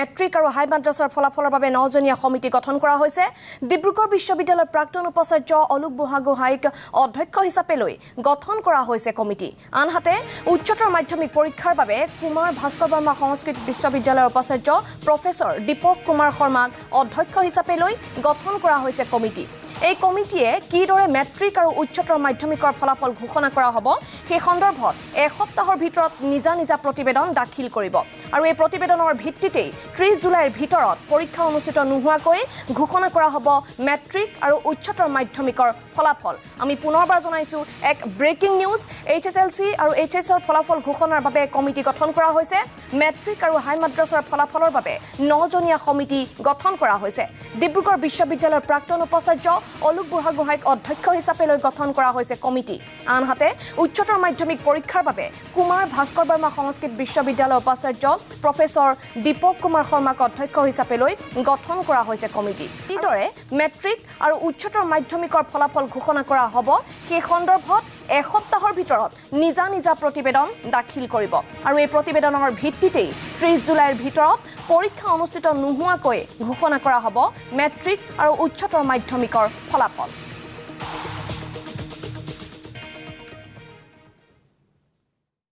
Matric আৰু হাই মাদ্ৰাছাৰ ফলাফলৰ বাবে 9জনীয়া সমিতি গঠন কৰা হৈছে। ডিব্ৰুগড় বিশ্ববিদ্যালয়ৰ প্ৰাক্তন উপাচাৰ্য অলোক বুঢ়াগোহাঁইক অধ্যক্ষ হিচাপে লৈ গঠন কৰা হৈছে কমিটি। আনহাতে উচ্চতৰ মাধ্যমিক পৰীক্ষাৰ বাবে কুমাৰ ভাস্কৰ বৰ্মা সংস্কৃত বিশ্ববিদ্যালয়ৰ উপাচাৰ্য প্ৰফেচৰ দীপক কুমাৰ শৰ্মাক অধ্যক্ষ হিচাপে লৈ গঠন কৰা হৈছে কমিটি। এই কমিটিয়ে কিদৰে মেট্ৰিক আৰু উচ্চতৰ মাধ্যমিকৰ ফলাফল ঘোষণা কৰা হ'ব সেই সন্দৰ্ভত এসপ্তাহৰ ভিতৰত নিজা নিজা প্ৰতিবেদন দাখিল কৰিব আৰু এই প্ৰতিবেদনৰ ভিত্তিতেই 30 জুলাইৰ ভিতৰত পৰীক্ষা অনুষ্ঠিত নোহোৱাকৈ ঘোষণা কৰা হ'ব মেট্ৰিক আৰু উচ্চতৰ মাধ্যমিকৰ ফলাফল। আমি পুনৰবাৰ জনাইছোঁ এক ব্ৰেকিং নিউজ। HSLC আৰু এইচএছৰ ফলাফল ঘোষণাৰ বাবে কমিটি গঠন কৰা হৈছে। মেট্ৰিক আৰু হাই মাদ্ৰাছাৰ ফলাফলৰ বাবে 9জনীয়া সমিতি গঠন কৰা হৈছে। ডিব্ৰুগড় বিশ্ববিদ্যালয়ৰ প্ৰাক্তন উপাচাৰ্য অলোক বুঢ়াগোহাঁইক অধ্যক্ষ হিচাপে লৈ গঠন কৰা হৈছে কমিটি। আনহাতে উচ্চতৰ মাধ্যমিক পৰীক্ষাৰ বাবে কুমাৰ ভাস্কৰ বৰ্মা সংস্কৃত বিশ্ববিদ্যালয়ৰ উপাচাৰ্য প্ৰফেচৰ দীপক কুমাৰ শৰ্মাক অধ্যক্ষ হিচাপে লৈ গঠন কৰা হৈছে কমিটি। এইদৰে মেট্ৰিক আৰু উচ্চতৰ মাধ্যমিকৰ ফলাফল ঘোষণা কৰা হ'ব সেই সন্দৰ্ভত এসপ্তাহৰ ভিতৰত নিজা নিজা প্ৰতিবেদন দাখিল কৰিব আৰু এই প্ৰতিবেদনৰ ভিত্তিতেই 30 জুলাইৰ ভিতৰত পৰীক্ষা অনুষ্ঠিত নোহোৱাকৈ ঘোষণা কৰা হ'ব মেট্ৰিক আৰু উচ্চতৰ মাধ্যমিকৰ ফলাফল।